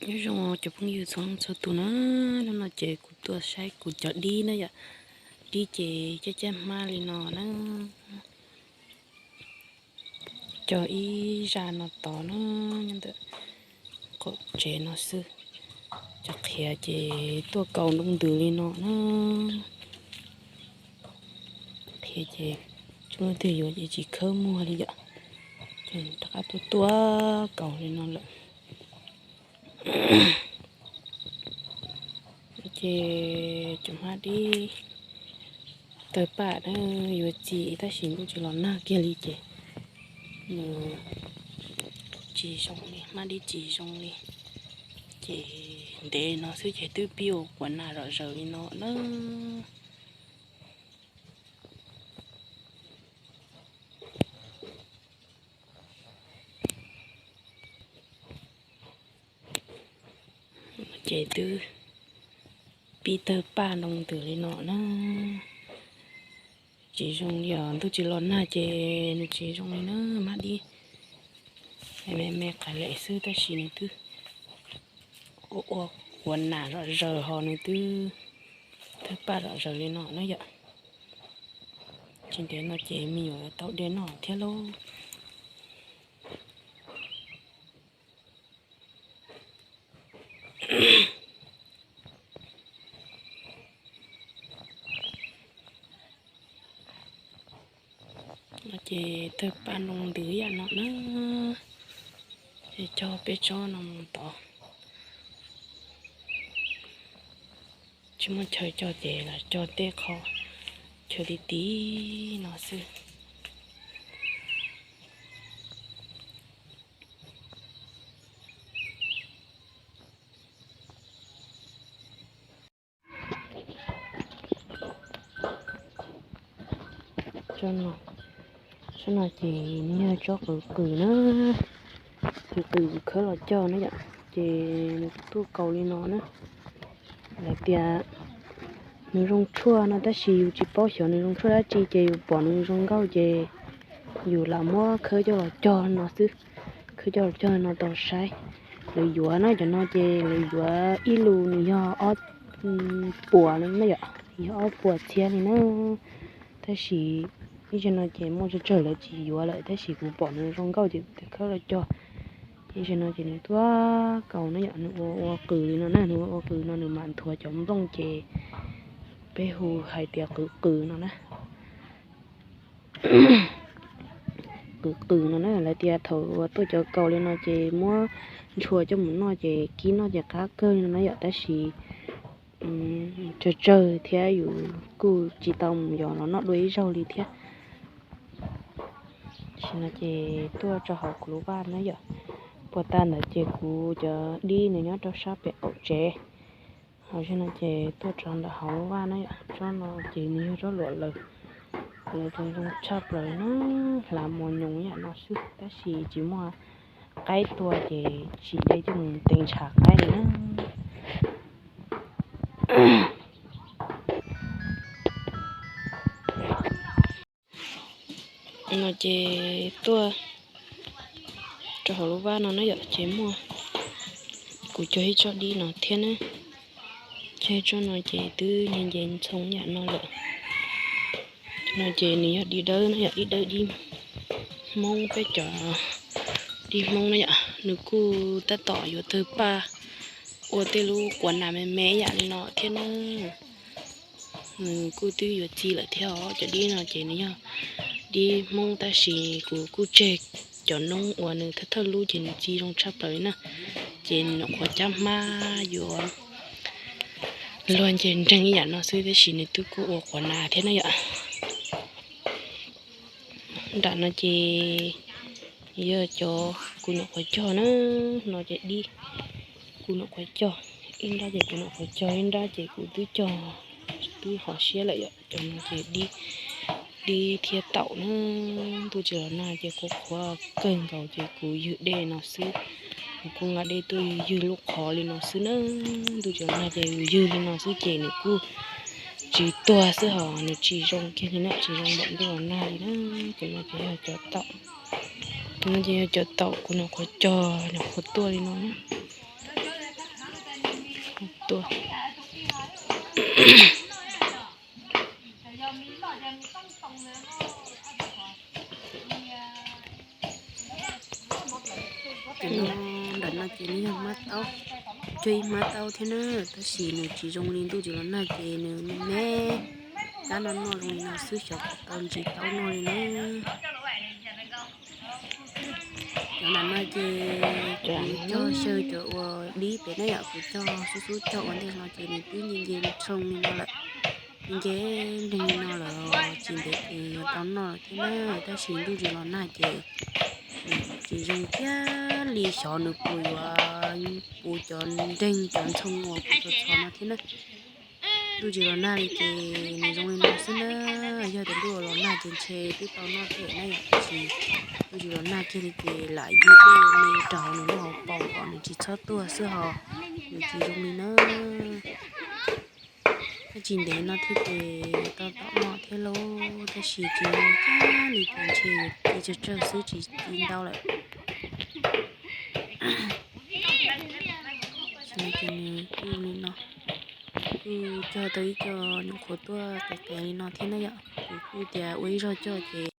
Nyob zoo cov phooj ywg txhua leej txhua tus na, hnub no ces kuv tuaj saib kuv cov dib na yom. Dib ces caj caj hmab li no na. Cog ib zaj no tod na, nyob ntawm qaum tsev no xwb. Cov qhiav ces tuaj kaus ntoo ntws li no na. Qhiav ces tsis muaj leej twg yuav ces tsis khawb muag li yom. Ces rov qab tuaj tuaj kaus li no lawm. Ces cov hmab dib tawg paj na, yuav txi tab sis ntuj tsis los nag kiag li ces nws tsis zoo li, hmab dib tsis zoo li. Ces ntev no xwb ces twb pib ua quav nas zom zaws li no na. Ces twb pib tawg paj ntoo ntws li no na. Tsis zoo li os, ntuj tsis los nag ces nws tsis zoo li na, hmab dib me me qas lem xwb tab sis nws twb ua quav nas zom zaws ho nws twb tawg paj zom zaws li no na yom. Tsis ntev no ces me nyuam tau de noj thiab lauj. No ces tawg paj ntoo ntws yam no na. Ces cog peb tsob no mus tod. Tsis muaj chaw cog ces los cog tej qho chaw ti ti no xwb. Tsob no ces nws yog tsob qws qws na, qws qws khawb los cog na yom, ces nws tuaj kaus li no na. Lawv tias nws zoo tshuaj no tab sis yus tsis paub xyov nws zoo tshuaj dab tsi ces yus pom nws zoo nkauj ces yus lam muab khawb coj los cog no xwb. Khawb coj los cog no tau saib. Lawv yuav na, cov no ces lawv yuav ib lus nws yog ob puas na yom, yog ob puas txhiab li na. Tab sis ib zaug no ces muaj tsawg tsawg lawv tsis yuav lawm tab sis kuv pom nws zoo nkauj ces kuv thiaj khawb los cog. Ib zaug no ces nws tuaj kaus na yom, nws ua ua qws li no na, nws ua ua qws no nws mam nthuav cov nplooj ces peb hu hais tias qws qws no na. Qws qws no na, lawv tias thaum uas tuaj cov kaus li no ces muab ntshua coj mus noj ces kib noj ces qab kawg li no na yom, tab sis tsawg tsawg thiab yus kuj tsis tau mus yos los noj dua ib zaug li thiab. Tam sim no ces tuaj rau hauv kuv lub vaj na yom, puag ta ntawd ces kuv cov dib nws nyob rau sab pem qaum tsev. Ho zaum no ces tuaj rau ntawm hauv lub vaj na yom, tsob no ces nws yog tsob luam lawm, lawv zoo zoo tshaj plaws na, hlav mos nyoos yam no xwb tab sis tsis muaj qaib tua ces tsis de coj mus teev ntshav qaib li na. No ces tuaj rau hauv lub vaj no na yom, ces muaj kuv cog ib tsob dib no thiab na. Cog ib tsob no ces twb nce nce ntxhoo yam no lawm. No ces nws yog dib dawb na yom, dib dawb dib Hmoob, peb cov dib Hmoob na yom, nws kuj tab tom yuav tawg paj ua tej lub quav nas me me yam li no thiab na. Nws kuj twb yuav txi lawm thiab os. Cov dib no ces nws yog dib Hmoob tab sis kuv kuj tseg cov noob uas nws thawj thawj lub ces nws txi zoo tshaj plaws li na. Ces nws nyuam qhuav cab hmab yuav luag nce nreeg ib yam no xwb tab sis nws twb kuj ua quav nas thiab na yom. Nram no ces yog cov kuv nyuam qhuav cog na, no ces dib kuv nyuam qhuav cog, ib nrab ces kuv nyuam qhuav cog, ib nrab ces kuv twb cog twb hos siab lawm yom. Cov no ces dib, dib thiab taum na, ntuj tsis los nag ces qhuav qhuav kawg nkaus ces kuv ywg dej no xwb. Kuv kuj nqa dej tuaj ywg lub qhov li no xwb na, ntuj tsis los nag ces yus ywg li no xwb ces nws kuj tsis tuag xwb hos nws tsis zoo kiag li na, tsis zoo npaum ntuj los nag li na. Cov no ces yog cov taum, cov no ces yog cov taum kuv nyuam qhuav cog nyuam qhuav tuaj li no na. Tuaj. Ces no, ntawm no ces nws yog hmab taub, cuag ib hmab taub thiab na, tab sis nws tsis zoo li ntuj tsis los nag ces nws me me, tab no noj zoo li no xwb xyov puas tau ntsis taub noj li na. Cov ntawm no ces kuv cog xyaw cov uas dib pem na yom, kuv cog xub xub cog ua ntej no ces nws twb nce nce nroo li no lawm, nce nce nreeg li no lawm, tsis ntev ces yuav tau noj lawm thiab na, tab sis ntuj tsis los nag ces nws tsis zoo kiag li, xyov nws puas yuav puv cov nreeg cov nroo uas kuv txhos txhos no thiab na. Ntuj tsis los nag li ces nws zoo li no xwb na, yog tias ntuj los nag ces ntshe twb tau noj thiab na yom, tab sis ntuj tsis los nag kiag li ces lam yug dej me rau nws noj hauv paus kom nws tsis txhob tuag xwb ho, nws tsis zoo li na. Tab tsis ntev no thiab ces tau tom noj thiab lauj, tab sis tsis zoo kiag li ces ntshe yuav ci tsawg tsawg xwb tsis ci ntau lawm. Ces nws kuj li no, kuj cog tau ib co nyuam qhuav tuaj qev qev li no thiab na yom, kuv kuj tias ua ib zaug cog ces